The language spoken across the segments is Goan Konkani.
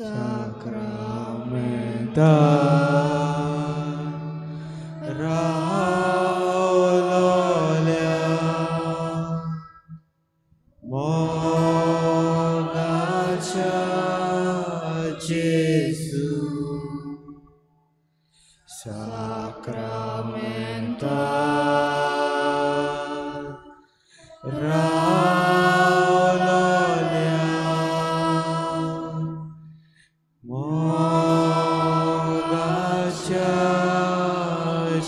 साक्रामेंता रावलोल्या मोगाच्या जेजू साक्रामेंता रावलोल्या मोगाच्या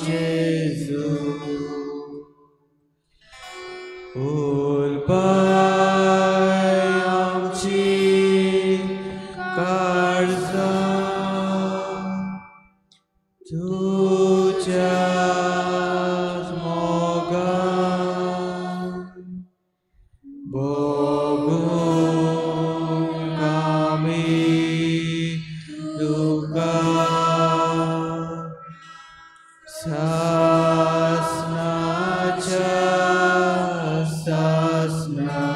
जेजू उलपाय आमची काळजां तुज्याच मोगान भोगूंक आमी तुका सासनाच्या सासना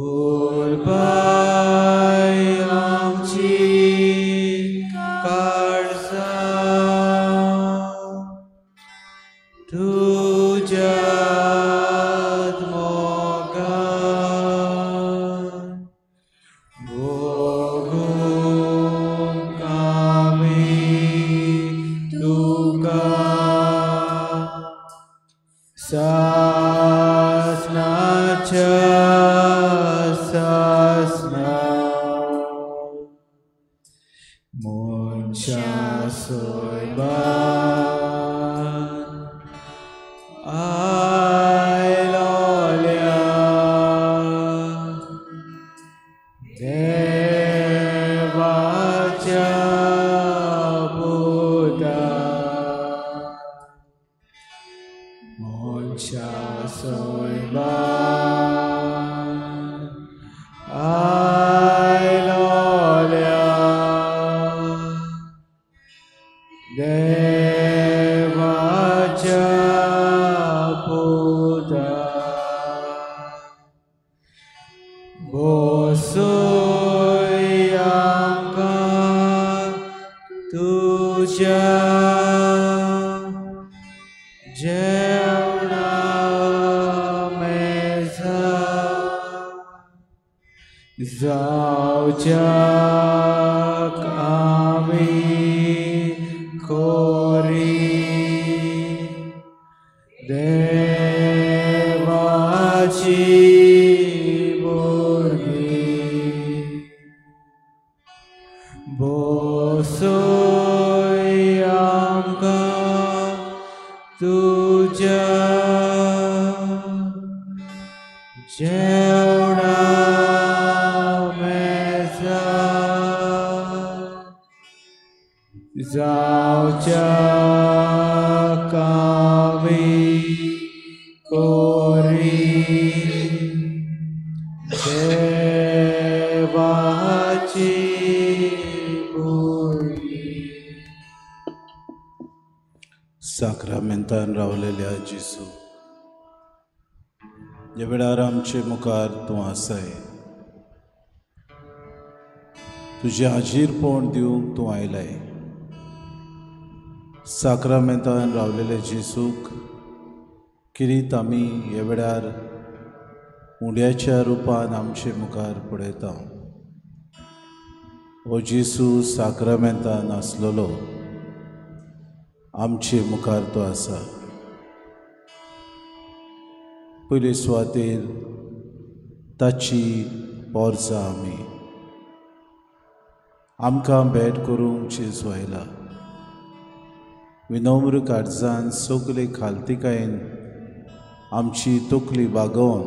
उलपाय आमची काळजां तुज्याच मोगान भोगूंक आमी तुका सासनाच्या सासना मनशा सोयबान आयलोल्या देवाच्या पुता मनशा सोयबान आयलोल्या देवाच्या पुता बसय आमकां तुज्या जेवणा मेजा जावच्याक आमी कोरी देवाची भुरगीं बसय आमकां तुज्या जेवणा मेजा जावच्याक आमी कोरी देवाची भुरगीं. साक्रामेंतान रावलेल्या जेजू, ह्या वेळार आमचे मुखार तूं आसाय. तुजें हाजीरपण दिवंक तूं आयलाय. साक्रामेंतान रावलेल्या जेजूक किरीत आमी ह्या वेळार उंड्याच्या रुपान आमचे मुखार पळयता. हो जेजू साक्रामेंतान आसलेलो आमचे मुखार तो आसा. पयले सुवातेर ताची पोरसां आमी आमकां भेट करूंक जेजू आयला. विनम्र काळजान सगळे खालतिकायेन आमची तकली बागोवन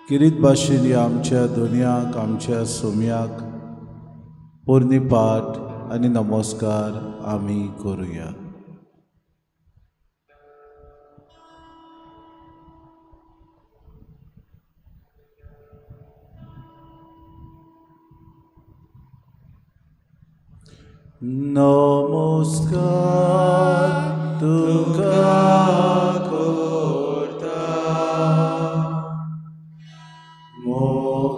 किरीत भाशेन ह्या आमच्या दुनियाक आमच्या सोम्याक पोरणी पाठ आनी नमस्कार आमी करुया. नमस्कार तुका करता मोगाच्या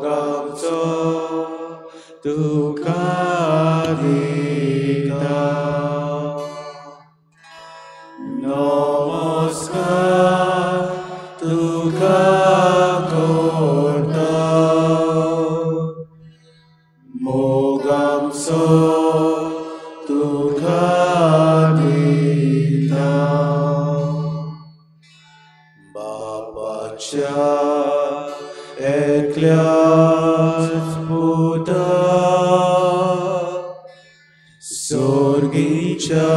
बापाच्या एकल्याच पुता सोर्गीच्या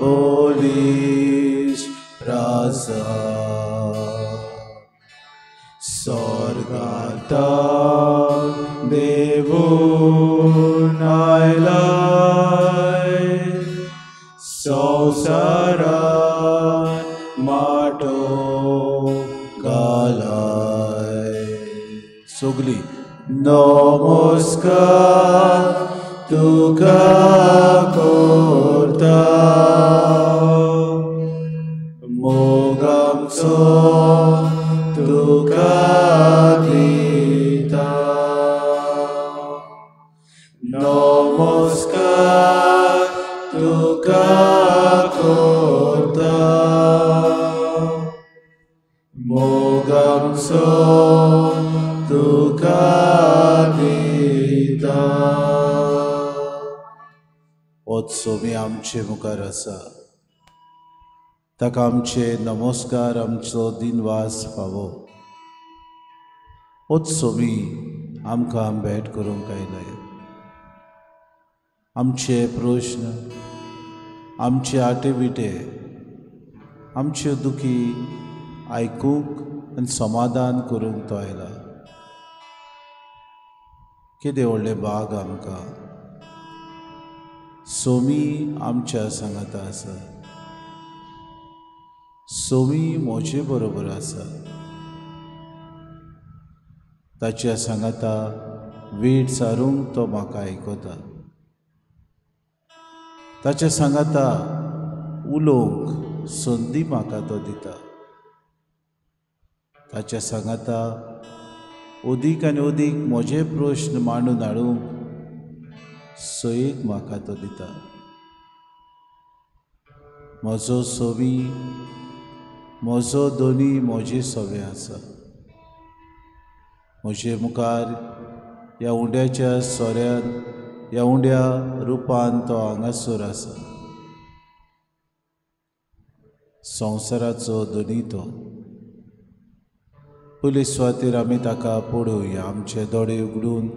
बोलीस राजा स्वर्गाता देवून आयलाय संवसारान माटो घालाय. सगली नमस्कार तुका करता मोगामचो तुका दिता. नमस्कार तुका करता मोगामचो तुका दिता. होच सोमी आमचे मुखार आसा, ताका आमचे नमस्कार, आमचो दिनवास फावो. होच सोमी आमकां भेट करूंक आयलाय. आमचे प्रश्न, आमचे आटेविटे, आमच्यो दुखी आयकूंक आनी समाधान करूंक तो आयला. केदें व्हडलें भाग आमकां सोमी आमच्या सांगाता आसा, सोमी म्हजे बरोबर आसा. ताच्या सांगाता वेळ सारूंक तो म्हाका आयकता, ताच्या सांगाता उलोवंक संदी म्हाका तो दिता. ताच्या सांगाता अदीक आनी अदीक म्हजे प्रश्न मांडून हाडूंक सयेक म्हाका तो दिता. म्हजो सोमी, म्हजो दोनी म्हजे सवे आसा. म्हजे मुखार ह्या उंड्याच्या सोऱ्यान, ह्या उंड्या रुपान तो हांगासर आसा. संवसाराचो दोनी तो. पयले सुवातेर आमी ताका पळोवया, आमचे दोळे उगडून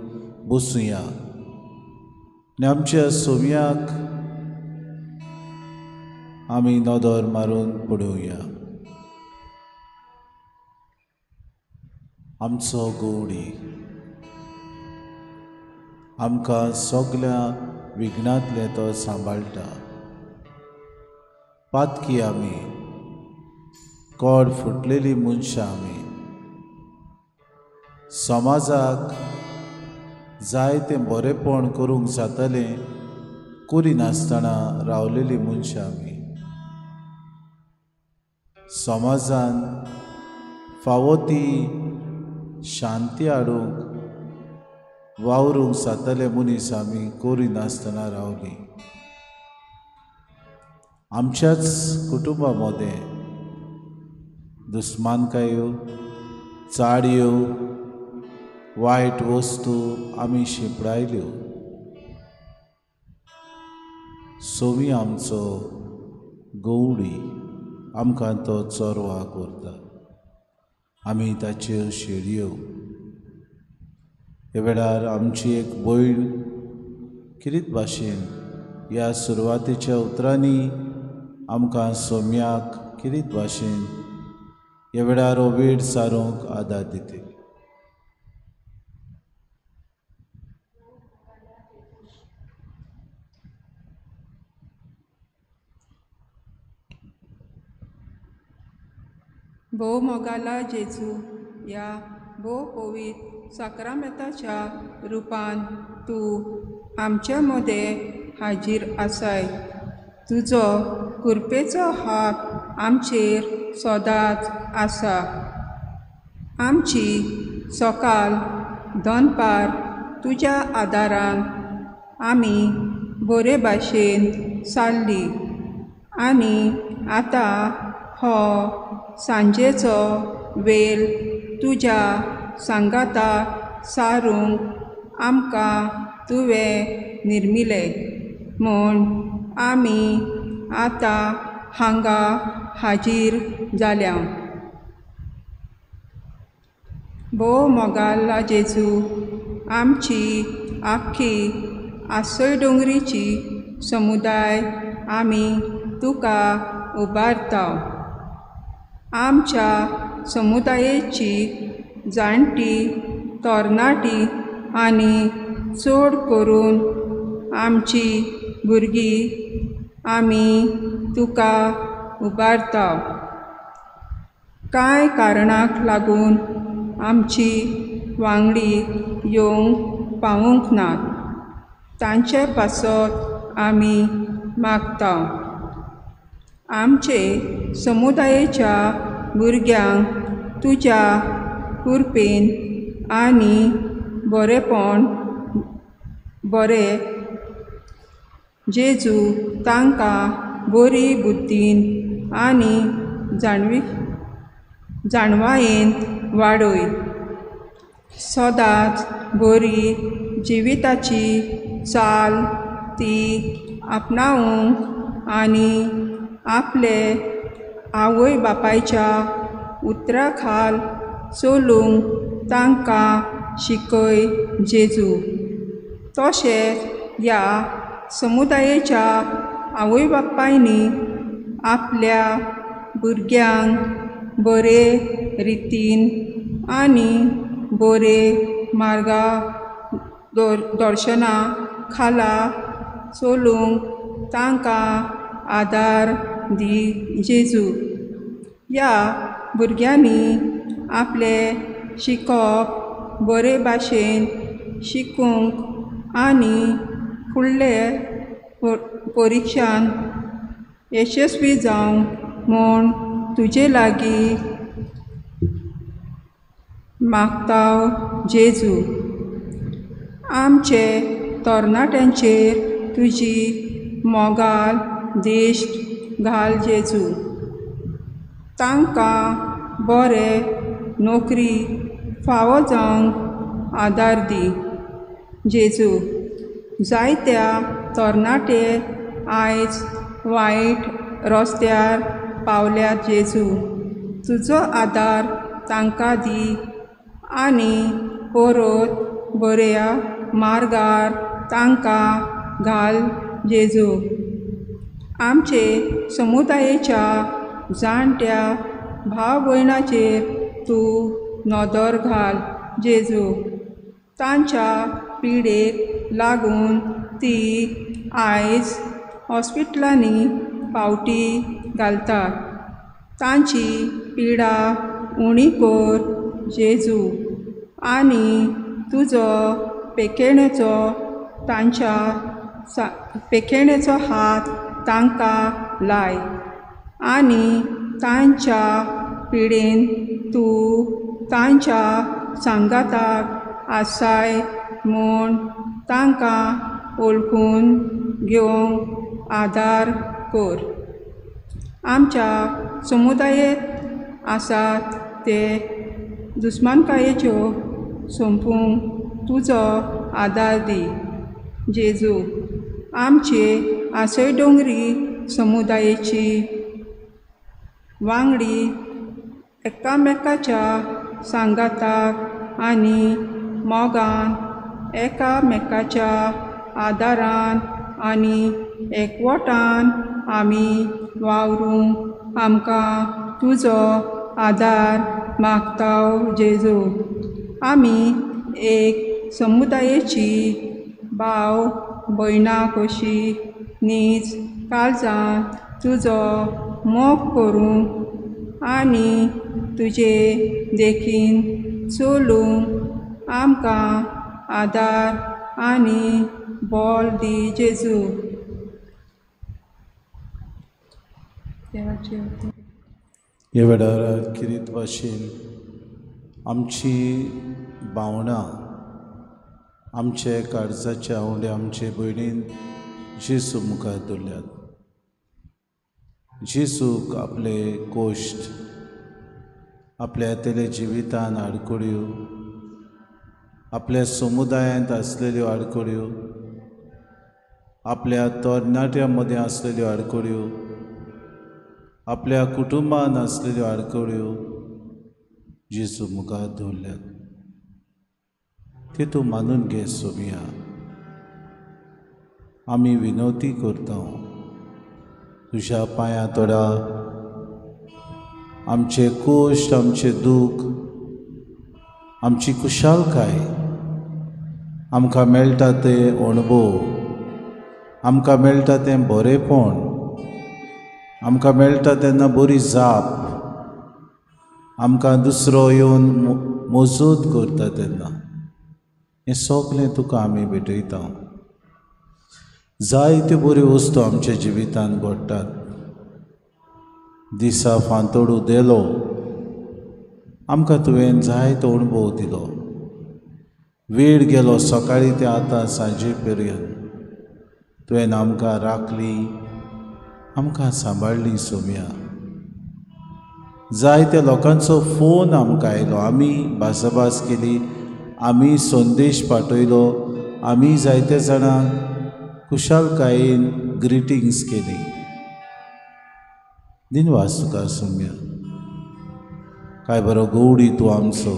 बसुया आनी आमच्या सोम्याक आमी नदर मारून पळोवया. आमचो गवडी आमकां सगल्या विघ्नांतलें तो सांबाळटा. पातकी आमी, कोड फुटलेली मनशां आमी, समाजाक जाय तें बरेंपण करूंक जातलें करिनासतना रावलेली मनशां आमी. समाजान फावो ती शांती हाडूंक वावरूंक जातले मनीस आमी करिनासतना रावली. आमच्याच कुटुंबा मदें दुस्मानकायो, चाडयो, वायट वस्तू आमी शिंपडायल्यो. सोमी आमचो गवडी आमकां तो चोरवाक व्हरता, आमी ताच्यो शेळयो. ह्या वेळार आमची एक भयण किरीत भाशेन ह्या सुरवातेच्या उतरांनी आमकां सोम्याक किरीत भाशेन ह्या वेळार हो वेळ सारूंक आदार दिता. भोव मोगाला जेजू ह्या भोव पवित्र साक्रामेंताच्या रुपान तूं आमच्या मदें हाजीर आसाय. तुजो कृपेचो हात आमचेर सदांच आसा. आमची सकाळ दनपार तुज्या आदारान आमी बरे भाशेन सारली आनी आतां हो सांजेचो वेळ तुज्या सांगाता सारूंक आमकां तुवें निर्मिलें म्हूण आमी आतां हांगा हाजीर जाल्या. भोव मोगाला जेजू, आमची आख्खी आसय दोंगरीची समुदाय आमी तुका उबारता. आमच्या समुदायेची जाणटी तरणाटी आनी चड करून आमची भुरगीं आमी तुका उबारता. कांय कारणाक लागून आमची वांगडी येवंक पावूंक नात, तांचे पासत आमी मागता. आमचे समुदायेच्या भुरग्यांक तुज्या कृपेन आनी बरेपण बरें जेजू तांकां बरी बुद्दीन आनी जाणवायेन वाडय. सदांच बरी जिविताची चाल ती आपणावंक आनी आपले आवय बापायच्या उतरा खाल चलूंक तांकां शिकय जेजू. तशेंच ह्या समुदायेच्या आवय बापायनी आपल्या भुरग्यांक बरे रितीन आनी बरे मार्गा दर्शना खाला चलूंक तांकां आदार दी जेजू. ह्या भुरग्यांनी आपलें शिकप बरे भाशेन शिकूंक आनी फुडले परिक्षान यशस्वी जावंक म्हूण तुजे लागीं मागता जेजू. आमचे तरणाट्यांचेर तुजी मोगाल दिश्ट घाल जेजू. तांकां बरें नोकरी फावो जावंक आदार दी जेजू. जायत्या तरणाटे आयज वायट रस्त्यार पावल्यात जेजू. तुजो आदार तांकां दी आनी परत बऱ्या मार्गार तांकां घाल जेजू. आमचे समुदायेच्या जाणट्या भाव भयणाचेर तूं नदर घाल जेजू. तांच्या पिडेक लागून ती आयज हॉस्पिटलांनी पावटी घालतात. तांची पिडा उणी कर जेजू आनी तुजो पेखेणेचो तांच्या पेखेणेचो हात तांकां लाय आनी तांच्या पिडेन तूं तांच्या सांगाताक आसाय म्हूण तांकां वळखून घेवंक आदार कर. आमच्या समुदायेंत आसात ते दुस्मानकायेच्यो सोंपूंक तुजो आदार दी जेजू. आमचे आसय दोंगरी समुदायेची वांगडी एकामेकाच्या सांगाताक आनी मोगान एकामेकाच्या आदारान आनी एकवटान आमी वावरूंक आमकां तुजो आदार मागता जेजू. आमी एक समुदायेची भाव भयणां कशी नीज काळजान तुजो मोग करूंक आनी तुजे देखीन चलूंक आमकां आदार आनी बळ दी जेजू. ह्या वेळार किरीत भाशेन आमची भावनां आमचे काळजाचे आवडे आमचे भयणीन जेजू मुखार दवरल्यात. जेजूक आपले कोश्ट आपल्या येतले जिवितान आडखळ्यो आपल्या समुदायांत आसलेल्यो आडखळ्यो आपल्या तरणाट्यां मदें आसलेल्यो आडखळ्यो आपल्या कुटुंबान आसलेल्यो आडखळ्यो जेजू मुखार दवरल्यात ते तूं मानून घे सोमिया. आमी विनवती करता तुज्या पांया तोडा आमचे कश्ट, आमचें दूख, आमची खुशालकाय, आमकां मेळटा ते अणभव, आमकां मेळटा तें बरेंपण, आमकां मेळटा तेन्ना बरी जाप, आमकां दुसरो येवन मजत करता तेन्ना, हें सगलें तुका आमी भेटयता. जायत्यो बऱ्यो वस्तू आमच्या जिवितांत घडटात. दिसा फांतोड उदेलो, आमकां तुवें जायतो अणभव दिलो. वेळ गेलो सकाळीं ते आतां सांजे पर्यंत तुवें आमकां राखली, आमकां सांबाळ्ळी सोम्या. जायत्या लोकांचो फोन आमकां आयलो, आमी भासाभास केली, आमी संदेश पाठयलो, आमी जायत्या जाणांक खुशालकायेन ग्रिटिंग्स केली. दिनवास तुका सोम्या. काय बरो गवडी तूं आमचो,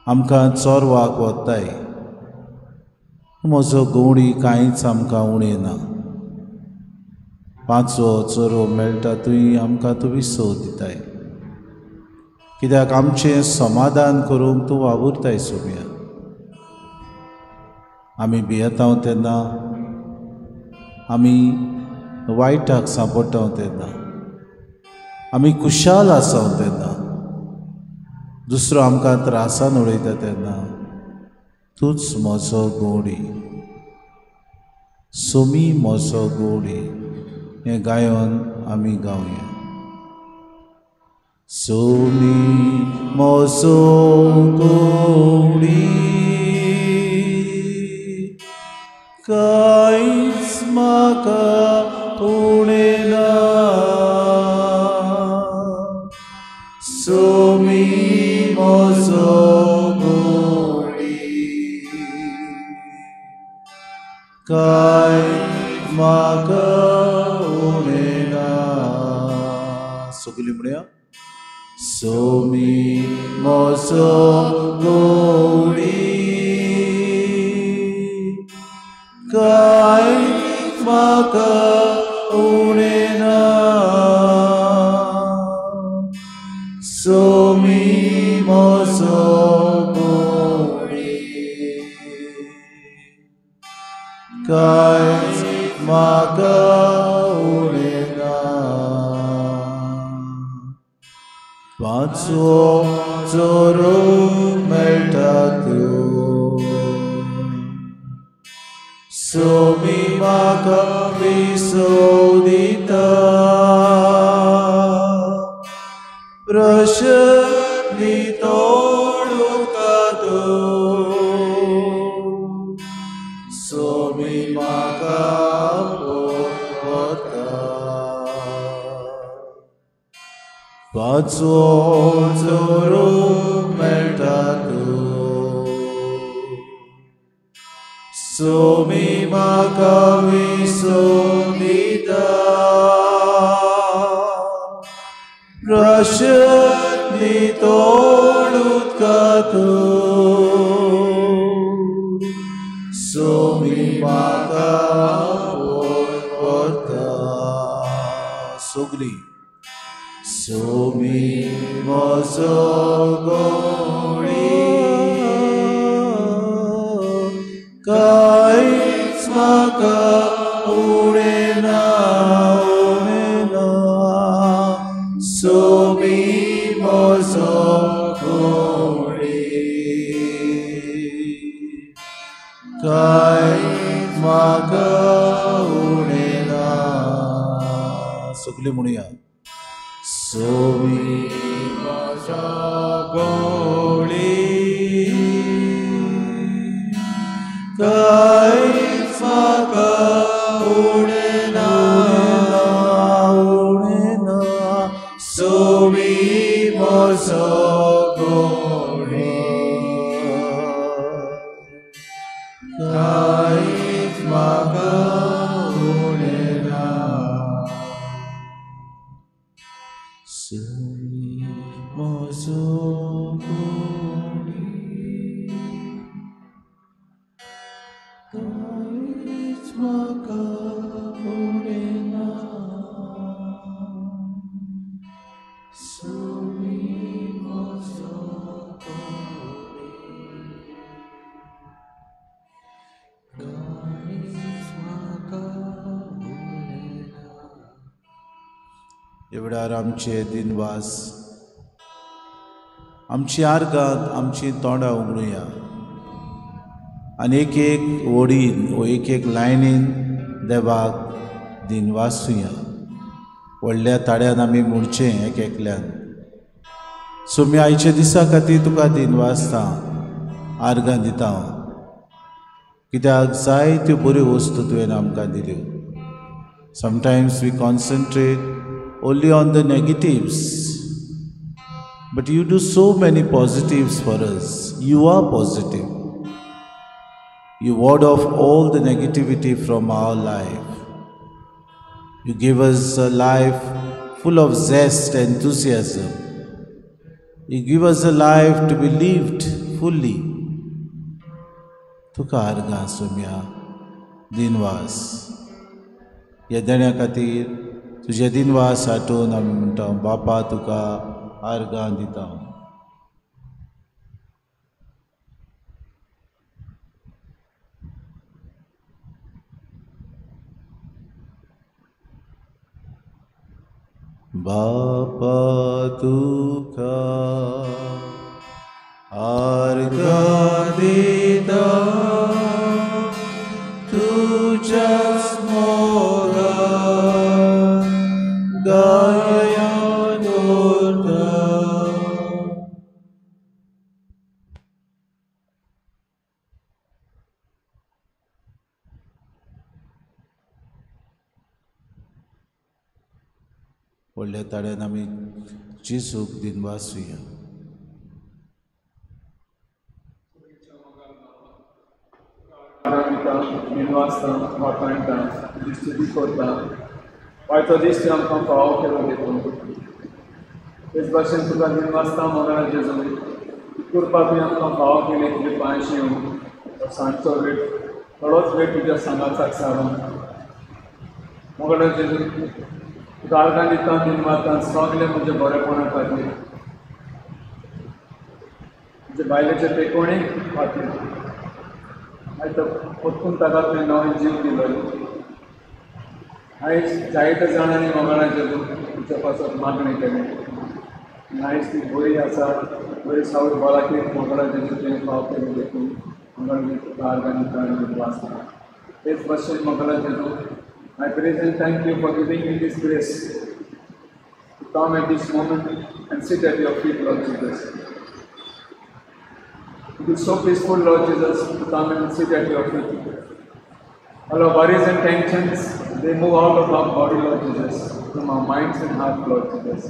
आमकां चोरवाक वताय. म्हजो गवडी कांयच आमकां उणें ना. पांचवो चोरो मेळटा तुवें आमकां तूं विसव दिताय, कित्याक आमचें समाधान करूंक तूं वावुरताय सोम्या. आमी भियेता तेन्ना, आमी वायटाक सांपडटा तेन्ना, आमी खुशाल आसा तेन्ना, दुसरो आमकां त्रासान उडयता तेन्ना, तूंच म्हजो गवडी, सोमी म्हजो गवडी हें गायन आमी गावया. सोमी म्हजो गवडी, कांयच म्हाका उणें ना. सोमी म्हजो गवडी, कांय म्हाका उणें ना. सगळीं म्हणया, सोमी म्हजो गवडी, कांय म्हाका उणें ना. सोमी म्हजो गवडी, कांयच म्हाका उणें ना. पांचवो चोरो मेळटा तूं, सोमी म्हाका विसव दिता. प्रश्न तोडूंका तूं, सोमी म्हाका पळोवता. पांचवो चोरो मेळटा तूं, सोमी म्हाका विसव दिता. प्रश्न तोडूंका तूं, सोमी म्हाका पळोवता. सगळीं, सोमी म्हजो गवडी, कांयच म्हाका उणें ना, उणें ना. सोमी म्हजो गवडी, कांयच म्हाका उणें ना. सगळीं म्हणया, सोमी म्हजो गवडी, कांयच म्हाका उणें ना, उणें ना. सोमी म्हजो गवडी, कांयच म्हाका उणें ना. म्हजो कोणी, कांयच म्हाका उणें ना. स्वामी म्हजो कोणी, कांयच म्हाका उणें ना. ह्या वेळार आमचे दिनवास, आमची आर्गांत आमची तोंडां उगडुया आनी एक एक ओडीन वो एक एक लायनीन देवाक दिनवासुया. व्हडल्या ताळ्यान आमी म्हणचें एक एकल्यान, सोमी आयच्या दिसा खातीर तुका दिनवासता, आर्गां दिता, कित्याक जायत्यो बऱ्यो वस्तू तुवें आमकां दिल्यो. Sometimes we concentrate only on the negatives, but you do so many positives for us. You are positive. You ward off all the negativity from our life. You give us a life full of zest and enthusiasm. You give us a life to be lived fully. तुका आर्गां सोम्या, दिनवास. ह्या देण्या खातीर तुजे दिनवास आठोवन आमी म्हणटा, बापा तुका आर्गां दिता. बापा तुका आर्गां दिता, तुज्याच मोगान गायन करता. व्हडल्या ताळ्यान आमी जेजूक दिनवासुया. दिनवासता, वाखाणटा, तुजी स्तुती करता. वायचो दीस तुवें आमकां फावो केलो देखून. तेच भाशेन तुका दिनवासता मोगाळ जेजू, कृपा तुवें आमकां फावो केली तुजे पांयशी येवन सांजचो वेळ, थोडोच वेळ तुज्या सांगाताक सारून. मोगाळ जेजू, तुका आर्गां दिता, दिनवासता सगळें म्हज्या बरेपणा खातीर, म्हज्या बायलेचे तेकोणी खातीर. आयज परतून ताका तुवें नवें जीव दिलो. आयज जायत्या जाणांनी मोगाळा जेजू तुज्या पासत मागणें केलें आनी आयज ती बरी आसा, बरी सावळ भलायकी मोगाळा जेजू तुवें फाव केलें देखून मोगाळ जेजू तुका आर्गां दिता आनी दिनवासता. तेच भाशेन मोगाळा जेजू, I praise and thank you for giving me this grace to come at this moment and sit at your feet, Lord Jesus. It is so peaceful, Lord Jesus, to come and sit at your feet. All our worries and tensions, they move out of our body, Lord Jesus, from our minds and heart, Lord Jesus.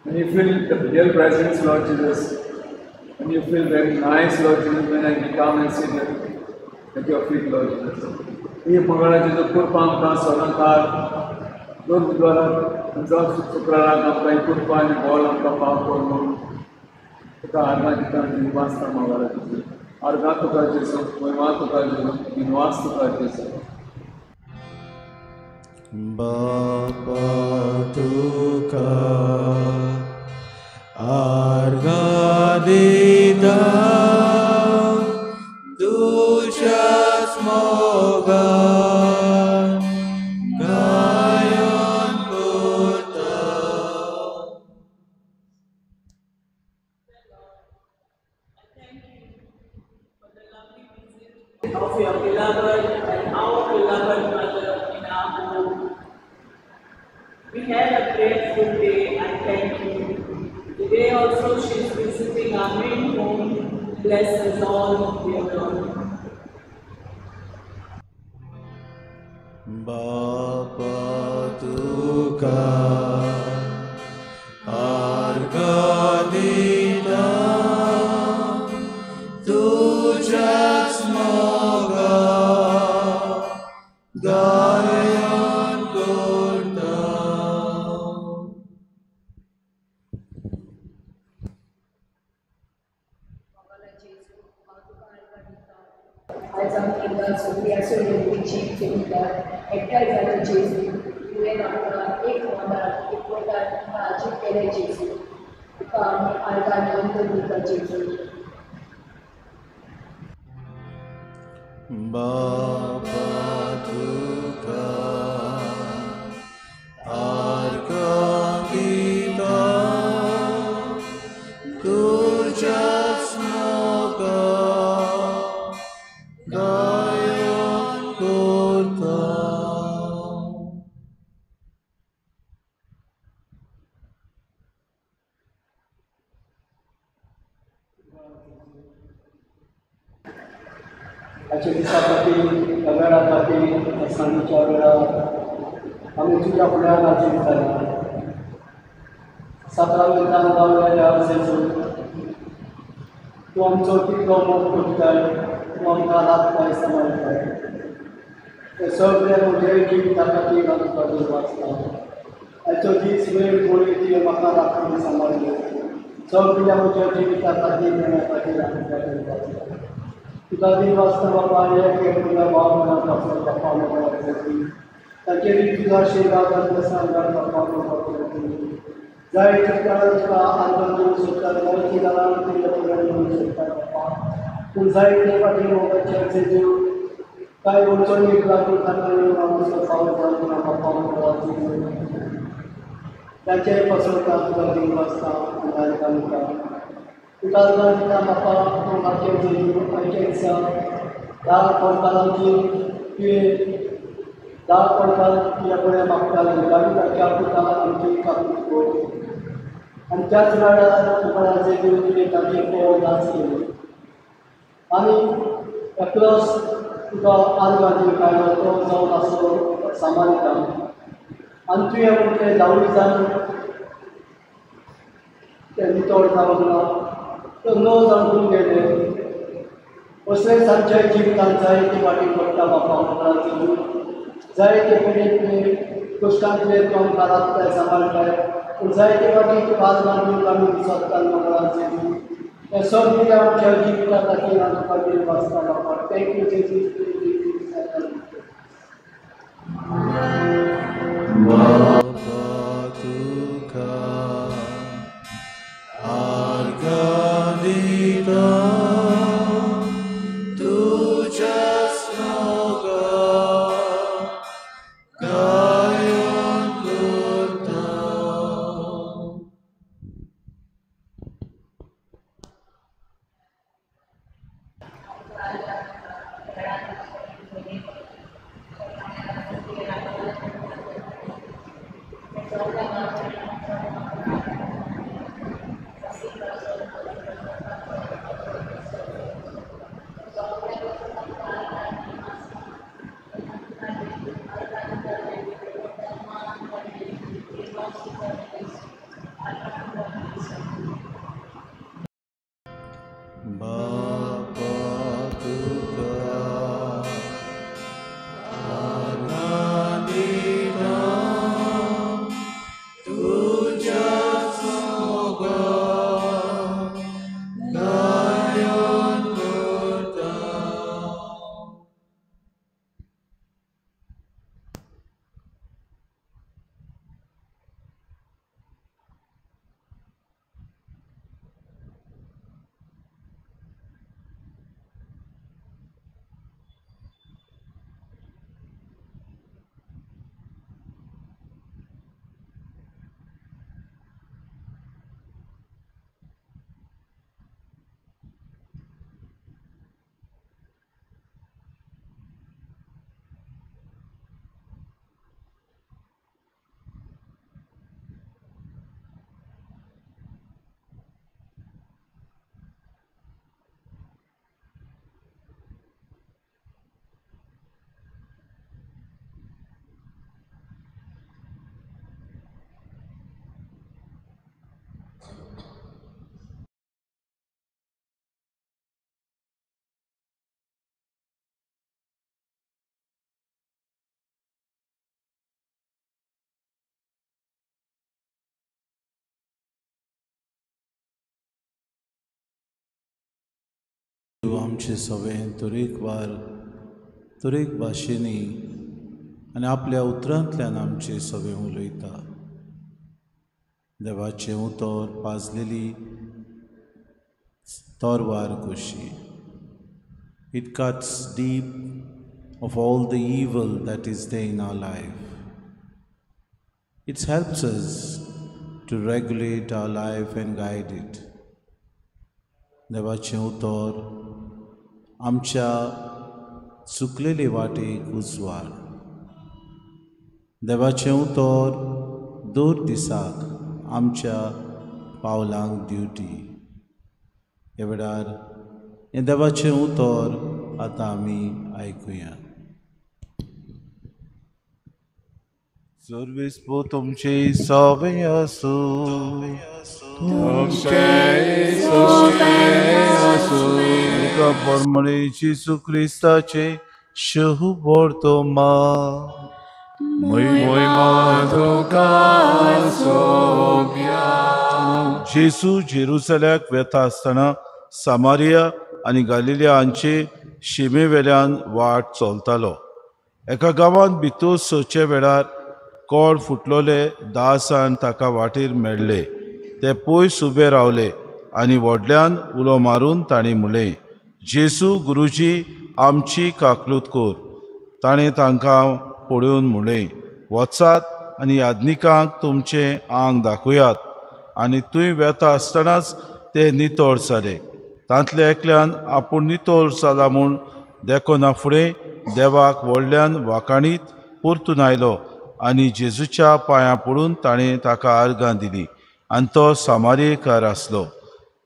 When you feel the real presence, Lord Jesus, when you feel very nice, Lord Jesus, when I come and sit at your feet, Lord Jesus. ही मंगळा जेजू कृपा आमकां सदांकाळ दोन बुधवाराक जावं शुक्राराक आमकां ही कृपा आनी बॉल आमकां फाव कर म्हणून तुका आर्गां दिता, दिनवासता मोगाळा जेजू. आर्गां तुका जेजू, महिमा तुका जेजू, दिनवास तुका जेजू. बापा तुका आर्गां दिता, तुज्याच मोगान गायन करता. Of your beloved and our beloved mother in our home. We had a prayerful day, I thank you. Today also she is visiting our main home. Bless us all, dear Lord. बापा तुका आर्गां दिता, तुज्याच मोगान गायन करता. आमी सगळी आसो येवची चलता एकठांय जाले जेजू तुवें आमकां एक मनान एकवटान हाजीर केलें जेजू तुका आमी आर्गां नंतर दिता जेजू. बाबा तुका आर्गां दिता तुज्याच मोगान गायन करता. आजच्या दिसा खातीर ह्या वेळा खातीर सांजेच्या वेळार आमी तुज्या फुड्यान हाजीर जाल्या. साक्रामेंतान गावलेल्या जेजू तूं आमचो कितलो मोग करताय, तूं आमकां राखताय सांबाळटाय. ते सगळे म्हजे जिविता खातीर हांव तुका देव आसता. आयचो दीस वेळ गोळी तुवें म्हाका राखून सांबाळ्ळो. सगळ्या म्हज्या जिविता खातीर मेळ्या खातीर हांव तुका देव आसता. तुका देव आसता बाबा एक एक तुज्या भाव म्हणा बाप्पा मोगा ताचेर तुजो आशिर्वाद आनी सांगात बाप्पा मोगा जायते जाणां तुका आर्गां दिवंक सोदता, जायतीं जाणां तुज्या फुड्यान येवंक सोदता बाप्पा. पूण जायते फावटी मोगाचे जेजू कांय अडचणीक लागून तांकां येवन आमचो फावट जावन ना बाप्पा मोगा ताचेर पसरता तुका देव आसता आनी आर्गां दिता. तुका आर्गां दिता बाप्पा मोगाचे जेजू. आयच्या दिसा 10 पडकारांची तुवें 10 पडकार तुज्या फुडें मागताले दाविदाच्या पुता आमची काकूट कर. आनी त्याच वेळार तुका जेजू तुवें ताचेर पोव नाच केली आनी एकलोच तुका आर्गां दिवंक आयलो तो जावन आसलो सामारितान. आनी तुवें म्हटलें दावूय जाण ते नितळ जावंक ना, तो 9 जाण खूब गेले. असलेच आमच्या जिवितांत जायते फाटी पडटा बाप्पा मोगा जेजू. जायते फुडें तुवें कश्टांतले तूं आमकां राखताय सांबाळटाय. पूण जायते फावटी तुका आर्गां दिवंक आमी विसरता मोगा जेजू. हें सगळें आमच्या जिविता खातीर हांव तुका देव आसता बाप्पा. Thank you जेजू. बाबा तुका आर्गां दिता तुज्याच मोगान गायन करता. बाबा तुका आर्गां दिता तुज्याच मोगान गायन करता. आमचे सवें तरेकवार तरेक भाशेंनी आनी आपल्या उतरांतल्यान आमचे सगळें उलयता. देवाचें उतर पाजलेली तरवार कशी. It cuts deep of all the evil that is there in our life. It helps us to regulate our life and guide it. देवाचें उतर आमच्या चुकलेले वाटेक उजवाड. देवाचें उतर दर दिसाक आमच्या पावलांक ड्युटी. ह्या वेळार हें देवाचें उतर आतां आमी आयकुया. सर्वेस्पो तुमचे सवे आसूं. तुमचें सोंपें आसूं. एका परमळे जेजू क्रिस्ताचे शुभवर्तमान. महिमा तुका सोम्या. जेजू जेरुसल्याक वेता आसतना सामारिया आनी गालिलिया हांचे शिमे वेल्यान वाट चलतालो. एका गांवांत भितर सरचे वेळार कोळ फुटलोले 10 जाण ताका वाटेर मेळ्ळे. ते पयस उबे रावले आनी व्हडल्यान उलो मारून तांणी म्हणलें, जेजू गुरुजी, आमची काकलूत कर. ताणें तांकां पळोवन म्हणलें, वचात आनी याज्ञिकांक तुमचें आंग दाखयात. आनी थंय वेता आसतनाच ते नितळ जाले. तांतल्या एकल्यान आपूण नितळ जाला म्हूण देखना फुडें देवाक व्हडल्यान वाखाणीत परतून आयलो आनी जेजूच्या पांयां पडून ताणें ताका आर्गां दिली. आनी तो सामारियेकार आसलो.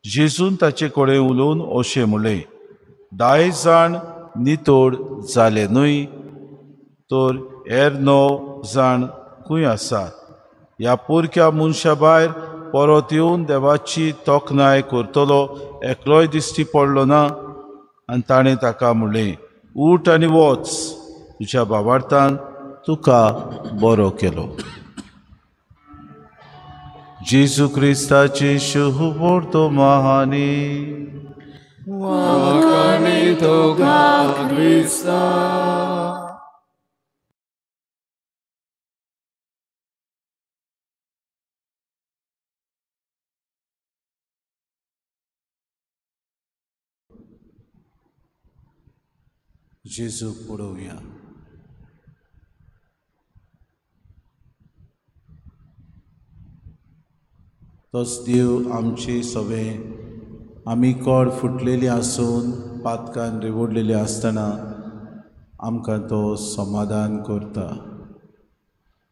जेजून ताचे कडेन उलोवन अशें म्हणलें, 10 जाण नितळ जाले न्हय, तर हेर 9 जाण खंय आसात? ह्या पोरक्या मनशा भायर परत येवन देवाची तोखणाय करतलो एकलोय दिश्टी पडलो ना. आनी ताणें ताका म्हणलें, उठ आनी वच, तुज्या भावार्थान तुका बरो केलो. जेजू क्रिस्ताचे शुभवर्तमान. वाखाणी तुका क्रिस्ता. जेजूक पळोवया. तोच देव आमचे सगळे आमी कोड फुटलेली आसून पातकान रिवडलेली आसतना आमकां तो समाधान करता,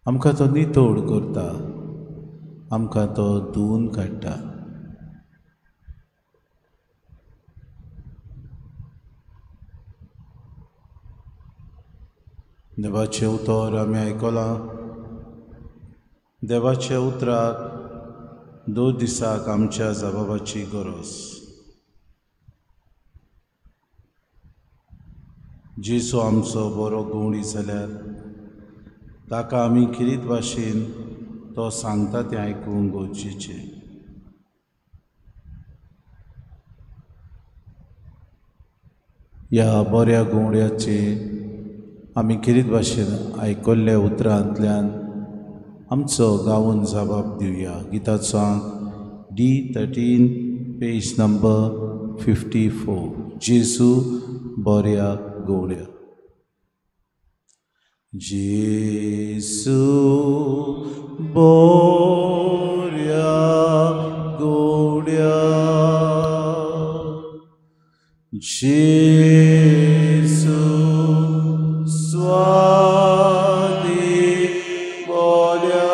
आमकां तो नितळ करता, आमकां तो धुवून काडटा. देवाचें उतर आमी आयकलां. देवाच्या उतराक 2 दिसाक आमच्या जबाबाची गरज. जेजू आमचो बरो गवणी जाल्यार ताका आमी किरीत भाशेन तो सांगता तें आयकूंक गरजेचें. ह्या बऱ्या गवड्याचे आमी किरीत भाशेन आयकल्ल्या उतरांतल्यान आमचो गावून जबाब दिवया. गिताचो आंक D13 page number 54. जेजू बऱ्या गवड्या. जेजू बऱ्या गवड्या, जेजू स्वादी बोल्या,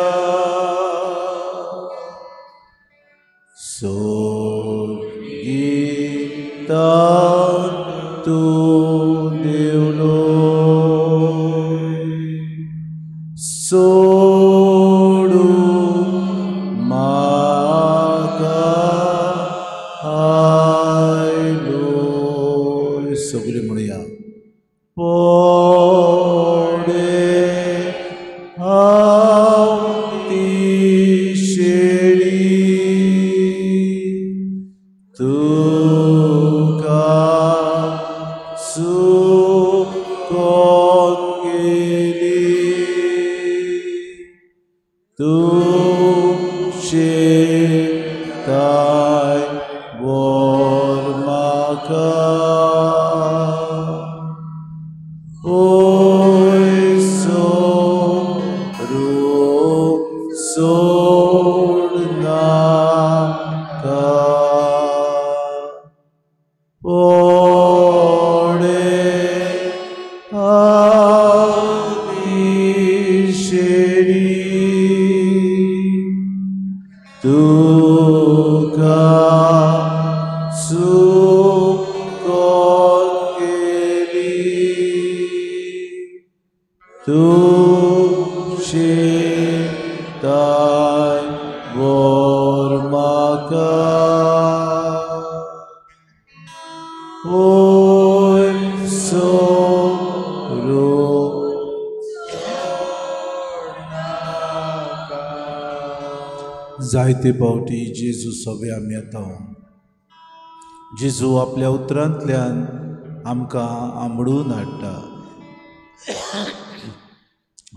सोर्गीता तूं देवलो, सोडू म्हाका आयलो. सगळीं म्हणया, पोडे हांव ती शेळी तुका चुकोवलो. बोर म्हाका ओय सोरू सोड नाका ओडे आदिशेरी तुका चुकोन गेली तुझे ताय बोर म्हाका ओय सोरू जायते फावटी जेजू सगळे आमी येता. जेजू आपल्या उतरांतल्यान आमकां आंबडून हाडटा,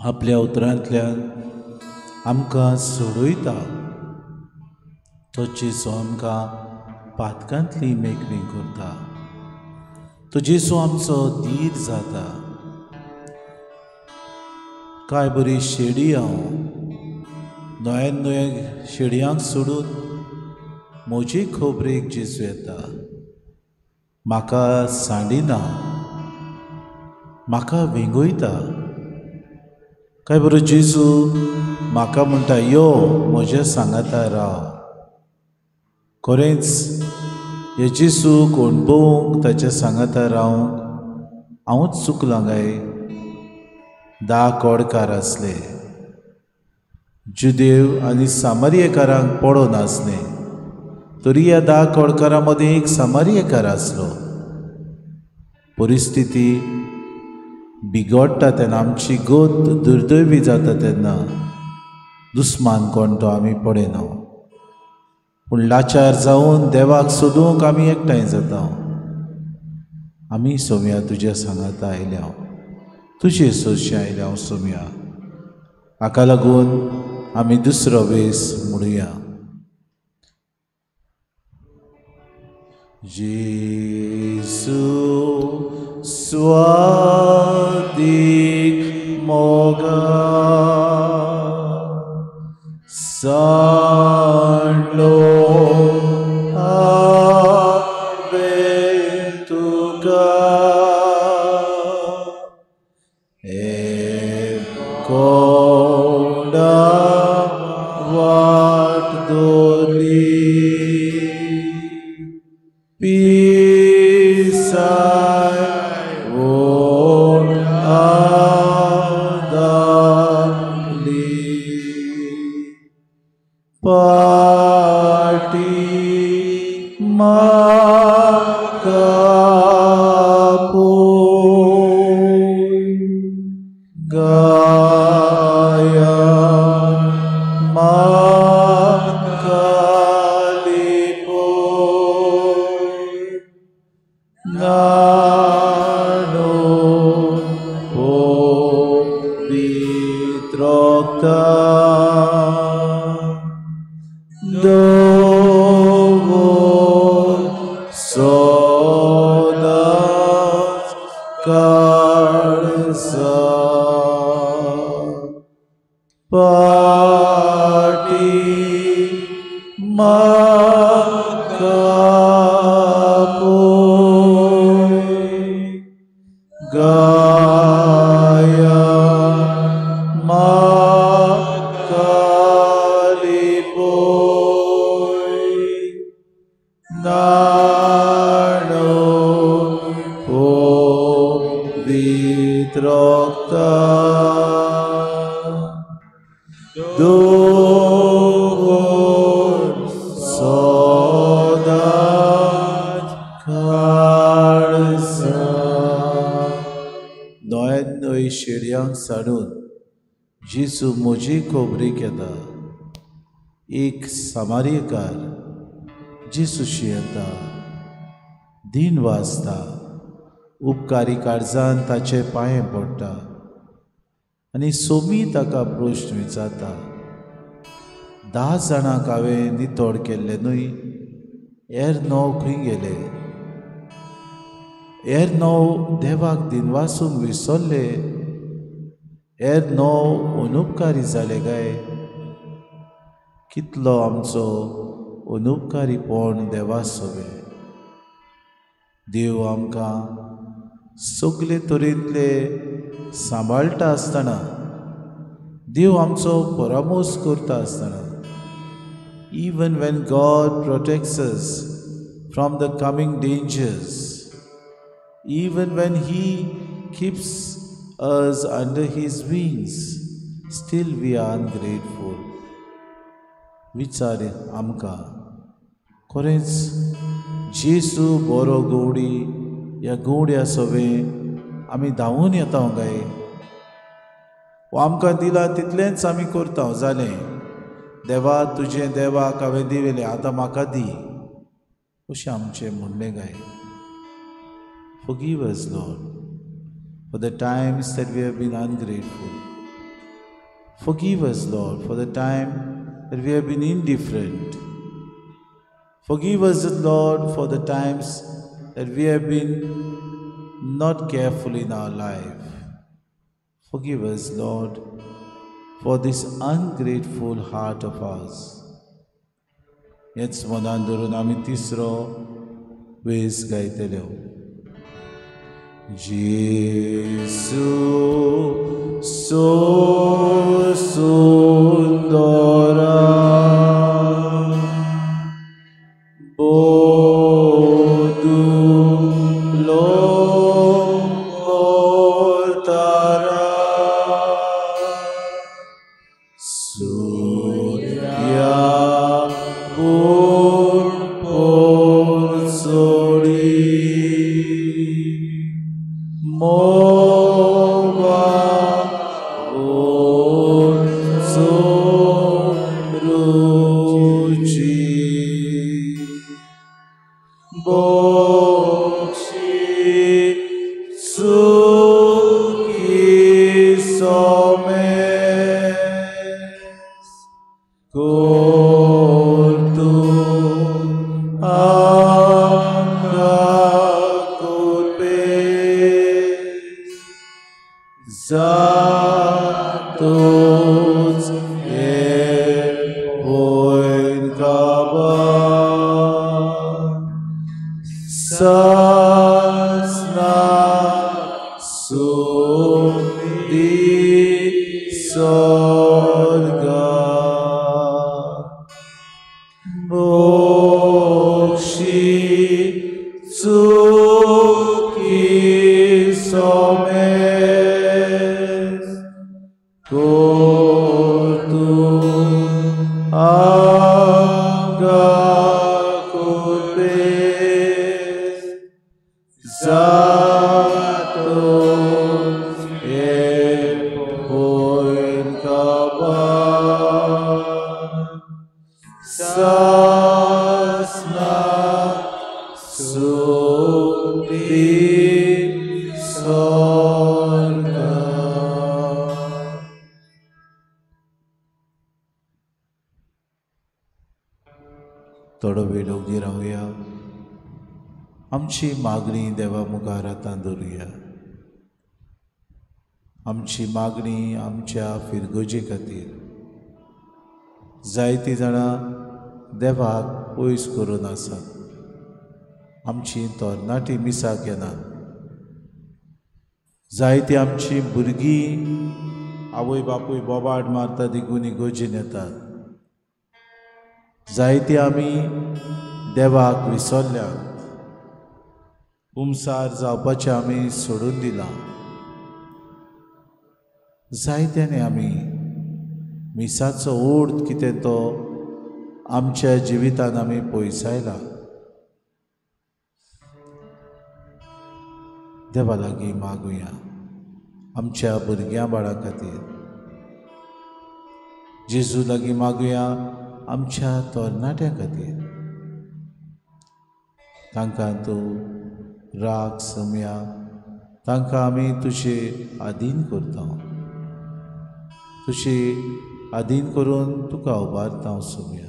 आपल्या उतरांतल्यान आमकां सोडयता. तो जेजू आमकां पातकांतली मेकळी करता. तो जेजू आमचो धीर जाता. काय बरी शेडी हांव नव्या नव्या शेडयांक सोडून म्हजी खबरेक जेजू येता. म्हाका सांडिना, म्हाका वेंगयता. काय बरो जेजू म्हाका म्हणटा, यो म्हज्या सांगाता राव. खरेंच हे जेजूक अणभवूंक, ताच्या सांगाता रावंक हांवूच चुकलां काय? 10 कोडकार आसले, जुदेव आनी सामारियेकारांक पडोन आसलें, तरी ह्या 10 कोडकारां मदीं एक सामारियेकार आसलो. परिस्थिती बिगडटा तेन्ना, आमची गत दुर्दैवी जाता तेन्ना दुस्मान कोण तो आमी पळयना, पूण लाचार जावन देवाक सोदूंक आमी एकठांय जाता. आमी सोम्या तुज्या सांगाता आयल्या, तुजे सोरशें आयल्या हांव सोम्या. हाका लागून आमी दुसरो वेस म्हणुया. जेजू स्वादीक मोगा सांडलो हांवें तुका कोंडा वाट दोली पिसाय ओड आदाली पाटी म्हाका पोय गाया म्हाका लिपोय नाणो पवित्र दवर सदांच काळजा पाटी म्हाका पोय गाया म्हाका लिपोय नाणो पवित्र दवर सदांच काळजा. 99 शेडयांक साडून जेजू म्हजी खबरेक येता. एक सामारियेकार जेजूशी येता, दीन वाचता, उपकारी काळजान ताचे पांये पडटा आनी सोमी ताका प्रश्न विचारता, 10 जाणांक हांवें नितळ केल्ले न्हय, हेर 9 खंय गेले? हेर 9 देवाक दिनवासूंक विसरले, हेर 9 अनुपकारी जाले काय? कितलो आमचो अनुपकारीपण देवा सोबे। देव आमकां सगले तरेंतले सांबाळटा आसतना, देव आमचो परामोस करता आसतना, even when God protects us from the coming dangers, even when He keeps us under His wings, still we are ungrateful. विचार आमकां खरेंच जेजू बरो गवडी, ह्या गवड्या सोबे आमी धांवून येता काय? वो आमकां दिला तितलेंच आमी करता, जालें। देवा तुजें देवाक हांवें दिलें, आतां म्हाका दी, अशें आमचें म्हणणें काय? Forgive us, Lord, for the times that we have been ungrateful. Forgive us, Lord, for the time that we have been indifferent. Forgive us, Lord, for the times that we have been not careful in our life. Forgive us, Lord, for this ungrateful heart of ours. हेच मनान धरून आमी तिसरो वेस गायतले। जेजू सो सुंदरा, बोदुलो तारा, सूर्या पोरसोडी, मोगा ओंचो रुची, बोक्षी सुखी सोमेस, कोर्तू आमकां कुर्बेस, जातोच हें वयर काबार, सासना सुंदी स्वर्गा, मोक्षी चुकी सोमेस, कोर्तू आमकां कुर्बेस, जातोच हें वयर काबार, सासना सुंदी स्वर्गा। थोडो वेळ ओगी रावया, आमची मागणी देवा मुखार आतां दवरुया। आमची मागणी आमच्या फिरगोजे खातीर। जायतीं जाणां देवाक पयस करून आसात, आमची तरणाटी मिसाक येनात, जायतीं आमची भुरगीं आवय बापूय बोबाट मारता देखून इगोजेन येतात, जायतीं आमी देवाक विसरल्यात, कुमसार जावपाचें आमी सोडून दिलां, जायत्यानी आमी मिसाचो ओड कितें तो आमच्या जिवितान आमी पयसायला। देवा लागीं मागुया आमच्या भुरग्यां बाळां खातीर, जेजू लागीं मागुया आमच्या तरणाट्यां खातीर, तांकां तूं राग समया, तांकां आमी तुजे आदीन करता, तुजे आदीन करून तुका उबारता सोम्या.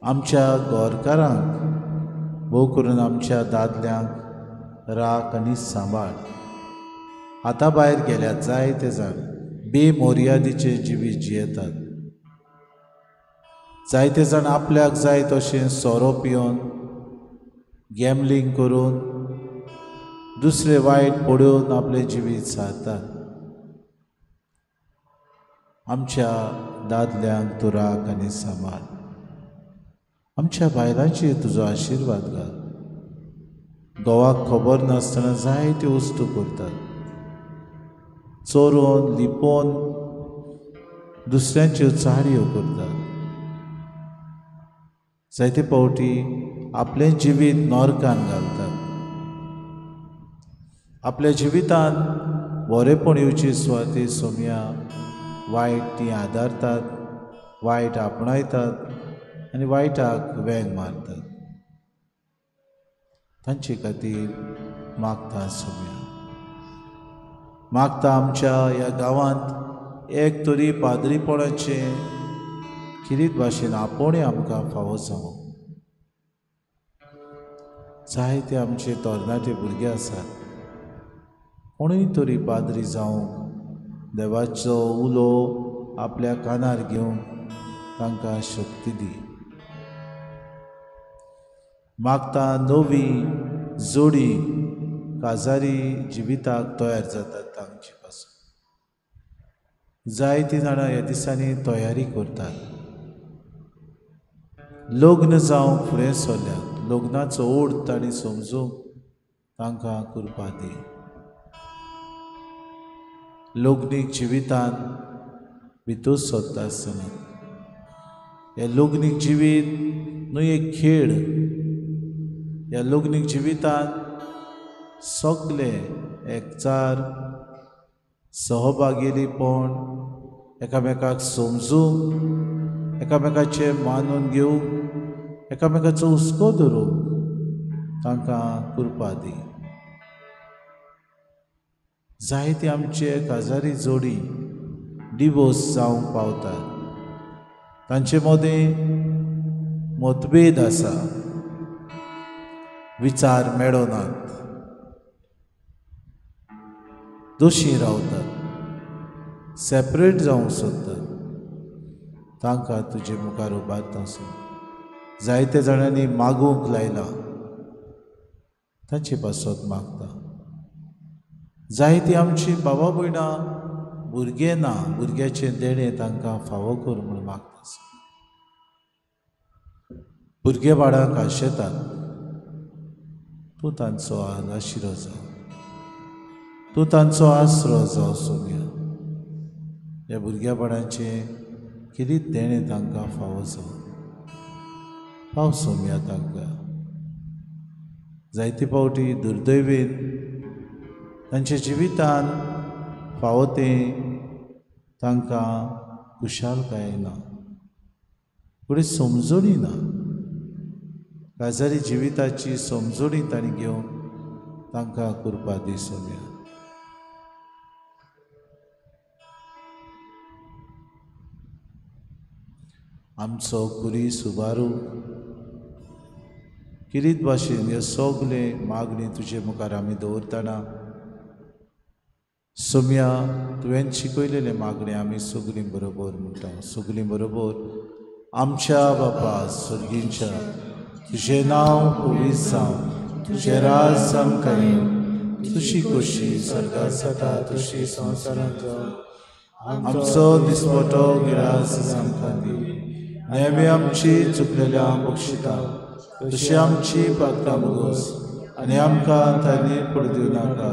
आमच्या गोरकारांक भोव करून आमच्या दादल्यांक राख आनी सांबाळ. हाता भायर गेल्यात जायते जाण बेमर्यादीचें जिवीत जियेतात. जायते जाण आपल्याक जाय तशें सोरो पिवन, गॅमलींग करून, दुसरे वायट पडोवन आपलें जिवीत सारतात. आमच्या दादल्यांक तूं राख आनी सांबाळ. आमच्या बायलांचेर तुजो आशिर्वाद घाल. घोवाक खबर नासतना जायत्यो वस्तू करतात, चोरून लिपोवन दुसऱ्यांच्यो चाडयो करतात. जायते फावटी आपलें जिवीत नरकान घालतात. आपल्या जिवितांत बरेपण येवची सुवाती सोम्या वायट ती आदारतात, वायट आपणायतात आनी वायटाक वेंग मारतात. तांचे खातीर मागता सोम्या. मागता आमच्या ह्या गांवांत एक तरी पाद्रीपणाचें खिरीत भाशेन आपोवणें आमकां फावो जावं. जायते आमचे तरणाटे भुरगे आसात, कोणूय तरी पाद्री जावंक देवाचो उलो आपल्या कानार घेवंक तांकां शक्ती दी. मागता नवी जोडी काजारी जिविताक तयार जातात तांचे पासून. जायतीं जाणां ह्या दिसांनी तयारी करतात, लग्न जावंक फुडें सरल्यात. लग्नाचो ओड तांणी समजूंक तांकां कृपा दी. लग्नीक जिवितान भितर सरता आसतना हें लग्नीक जिवीत न्हय एक खेळ. ह्या लग्नीक जिवितान सगळे एकचार, सहभागीपण, एकामेकाक समजूंक, एकामेकाचें मानून घेवंक, एकामेकाचो हुस्को धरूंक तांकां कृपा दी. जायते आमचे काजारी जोडी डिवोर्स जावंक पावतात. तांचे मदें मतभेद आसा, विचार मेळनात, दोशी रावतात, सेपरेट जावंक सोदतात. तांकां तुजे मुखार उबारता आसूं. जायते जाणांनी मागूंक लायलां, तांचे पासत मागता. जायती आमची बाबा भयणां भुरगें ना, भुरग्याचें देणें तांकां फावो कर म्हूण मागता. भुरगे बाळांक आशेतात, तूं तांचो आशिरो जाव, तूं तांचो आसरो जावं सोम्या. ह्या भुरग्या बाळांचें कितें देणें तांकां फावो जावं, पाव सोम्या तांकां. जायते फावटी दुर्दैवीन तांच्या जिवितान फावो तें तांकां खुशालकाय ना, फुडें समजणी ना. काजारी जिविताची समजणी तांणी घेवन तांकां कृपा दी सोम्या. आमचो कुरी सुबारू किरीत भाशेन ह्यो सगळे मागणी तुजे मुखार आमी दवरतना सोम्या तुवें शिकयलेले मागणे आमी सगळीं बरोबर म्हणटा. सगळीं बरोबर. आमच्या बापा सर्गींच्या, तुजें नांव पवित्र जावं, तुजें राज आमकां येवं, तुजी खोशी स्वर्गांत जाता तशी संवसारांत जावं. आमचो दिसपटो गिरास आमकां दी, आनी आमी आमची चुकलेल्या बक्षिता तशी आमची पात्रां भोगोस, आनी आमकां तांणी पडू दिवं नाका,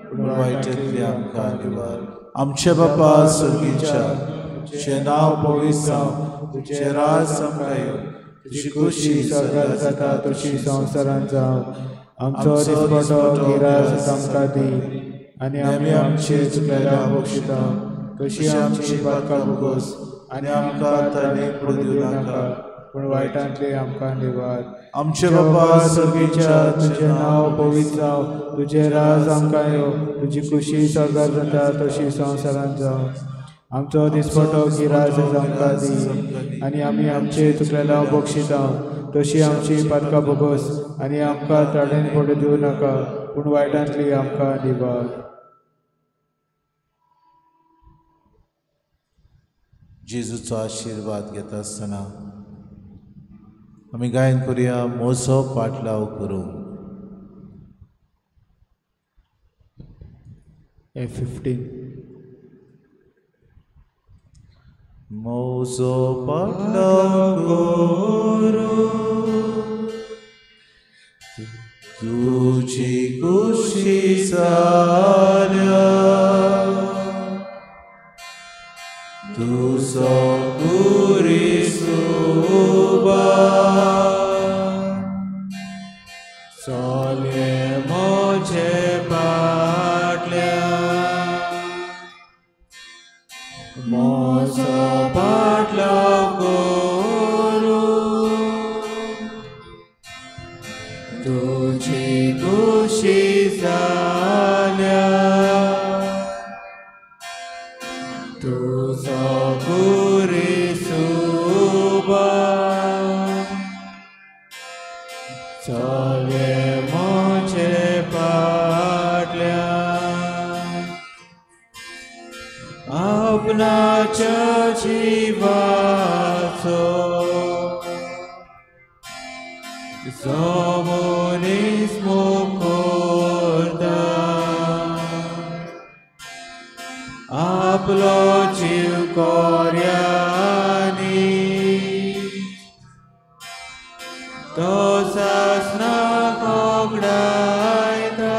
पूण वायटांतली आमकां निवार. आमच्या बापा सर्गींच्या, तुजें नांव पवित्र जावं, तुजें राज आमकां येवं, तुजी खोशी स्वर्गांत जाता तशी संवसारांत जावं. आमचो दिसपटो गिरास आमकां दी, आनी आमी आमची चुकलेल्या बक्षिता तशी आमची पात्रां भोगोस, आनी आमकां तांणी पडू दिवं नाका, पूण वायटांतली आमकां निवार. आमचे बापा सर्गींच्या, तुजें नांव पवित्र जावं, तुजें राज आमकां येवं, तुजी खुशी स्वर्गांत जाता तशी संवसारांत जावं. आमचो दिसपटो गिरास आमकां दी आनी आमी आमचे चुकलेल्या बक्षिता तशी आमची पातकां भोगोस आनी आमकां ताणें पडूं दिवं नाका पूण वायटांतली आमकां निवार. जेजूचो आशिर्वाद घेता आसतना आमी गायन करुया मोजो पाटलाव करूं. F15. मोजो पाटलाव करूं तुजी खुशी जाल्या तुजो कुरिसुबा चले म्हजे पाटल्या म्हजो पाटलाव करूं तुजी खुशी जाल्या तुजो कुरिसुबा चले म्हजे पाटल्या आपणाच्या जिवाचो जो मनीस मुखोरता आपलो जीव कोर्यानी तो सासनाक ओगडायता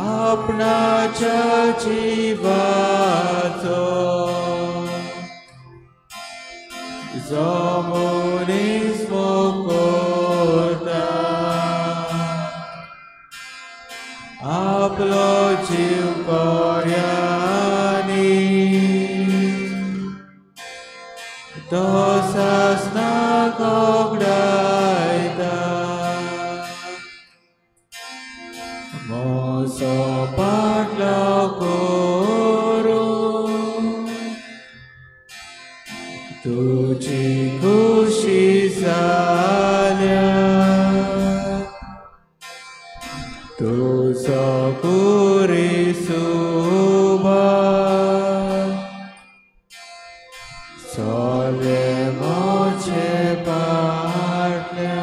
आपणाच्या जिवाचो जो मनीस मुखोरता आपलो जीव कोर्यानी तो सासनाक ओगडायता. म्हजो पाटलाव करूं तुजी खुशी जाल्या तुजो कुरिसुबा चले म्हजे पाटल्या.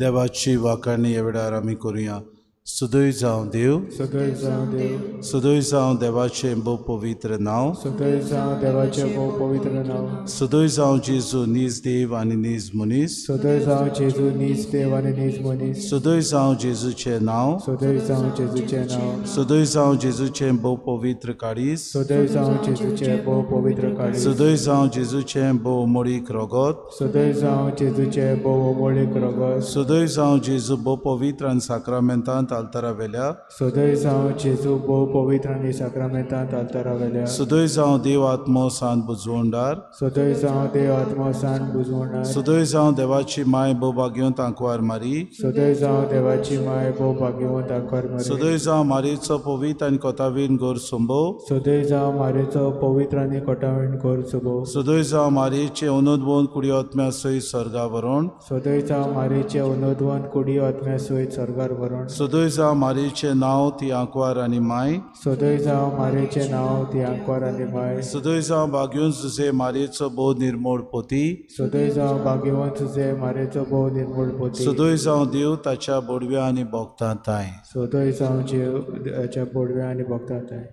देवाची वाखाणी ह्या वेळार आमी करुया. सदय जावं देव, सदय जावं देव, सदय जावं देवाचें भोव पवित्र नांव, सदय जावं देवाचें भोव पवित्र नांव, सदय जावं जेजू नीज देव आनी नीज मनीस, सदय जावं जेजू नीज देव आनी नीज मनीस, सदय जावं जेजूचें नांव, सदय जावं जेजूचें नांव, सदय जावं जेजूचें भोव पवित्र काळीज, सदय जावं जेजूचें भोव पवित्र काळीज, सदय जावं जेजूचें भोव मोळीक रगत, सदय जावं जेजूचें भोव मोळीक रगत, सदय जावं जेजू भोव पवित्र आनी साक्रामेंतांत आल्तारा वेल्या, सदय जावं जेजू भोव पवित्र आनी साक्रामेंतांत आल्तारा वेल्या, सदय जावं देव आत्मो सांत बुजवणदार, सदय जावं देव आत्मो सांत बुजवणदार, सदय जावं देवाची माय भोव भाग्यवंत आंकवार मारी, सदय जावं देवाची माय भोव भाग्यवंत आंकवार मारी, सदय जावं मारयेचो पवित्र आनी कोतावीन गोर संभव, सदय जावं मारयेचो पवित्र आनी कोतावीन गोर संभव, सदय जावं मारयेचे अनुद्वन कुडी आत्म्या सयत स्वर्गा व्हरण, सदय जावं मारयेचे अनुद्वन कुडी आत्म्या सयत स्वर्गार व्हरण, सदय जावं मारयेचें नांव ती आंकवार आनी माय, सदय जावं मारयेचें नांव ती आंकवार आनी माय, सदय जावं भाग्यवंत जुझे मारयेचो भोव निर्मोळ पोती, सदय जावं भाग्यवंत जुझे मारयेचो भोव निर्मोळ पोती, सदय जावं देव ताच्या बोडव्या आनी भोगतां ताय, सदय जावं देव ताच्या बोडव्या आनी भोगतां ताय.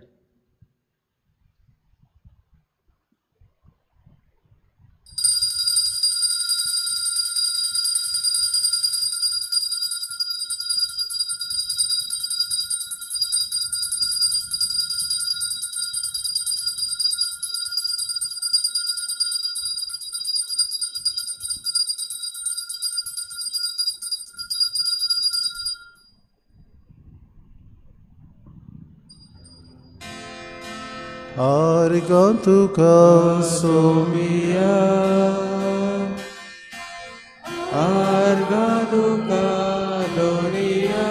आर्गां तुका सोमिया, आर्गां तुका दोनिया,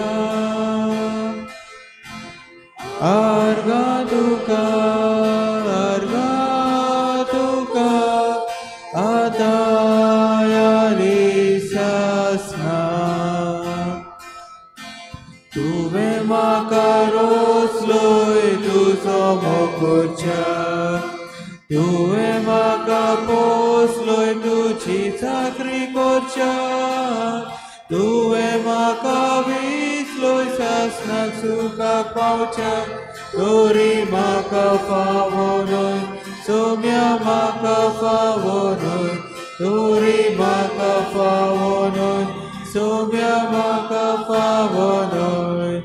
पोसलोय तुजी चाकरी करच्याक तुवें म्हाका विसलोय सासणाक सुखाक पावच्याक तोरी म्हाका फावो न्हय सोम्या म्हाका फावो न्हय तोरी म्हाका फावो न्हय सोम्या म्हाका फावो न्हय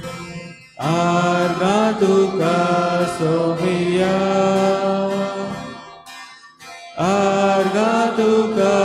आर्गां तुका सोमिया आर्गां तुका